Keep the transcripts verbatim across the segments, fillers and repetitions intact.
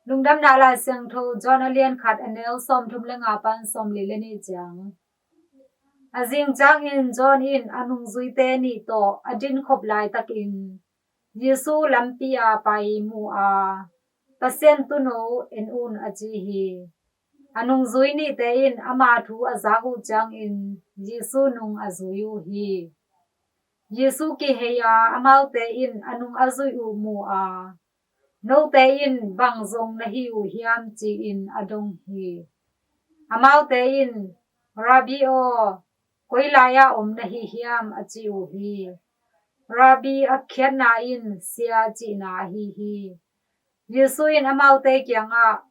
Lungdamna Lai Siangtho John a lian khat, a neu sawmthum le nga pan sawmli le nih ciang. A zing ciangin John in a nungzuite nih tawh a dinkhop laitakin Jesu lampi a pai mu a, "Pasian tuuno, en un," a ci hi. A nungzui nihte in ama thu a zak uh ciangin Jesu nung a zui uh hi. Jesu kihei a, amaute in a nung a zuih uh mu a, "Note in bang zong na hi uh hiam?" ci-in a dong hi. Amaute in, "Rabbi aw, koi lai-ah om na hi hiam?" a ci uh hi. Rabbi a khiatna in sia cihna ahi hi. Jesu in amaute kiangah,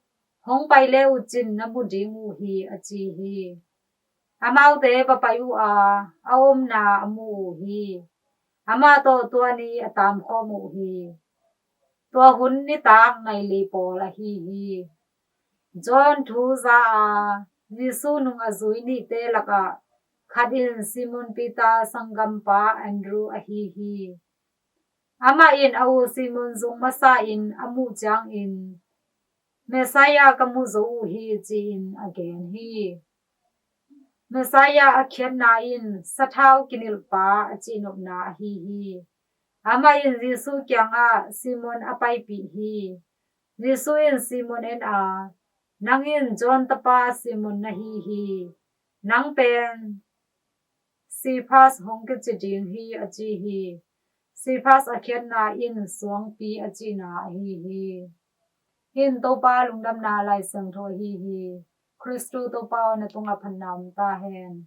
"Hong pai le uh cin na mu ding uh hi," a ci hi. Amaute va pai uh a, a omna a mu uh hi. Amah tawh tua ni a taamkhawm uh hi. Tua hun nitak nai li pawl ahi hi. John thu za a, Jesu nung a zui nihte lakah khat in Simon Peter sanggampa Andrew ahi hi. Amah in a u Simon zung masa in a muh ciangin, "Messiah ka mu zo uh hi," ci-in a gen hi. Messiah a khiatna in sathau kinilhpa a cihnopna ahi hi. Amah in Jesu kiangah Simon a paipih hi. Jesu in Simon en a, "Nang in John tapa Simon na hi hi. Nang pen Cephas hong kici ding hi," a ci hi. Cephas a khiatna in suangpi a cihna ahi hi. Hih in Topa Lungdamna Lai Siangtho ahi hi. Khristu Topa aw, na tungah phatna om ta hen.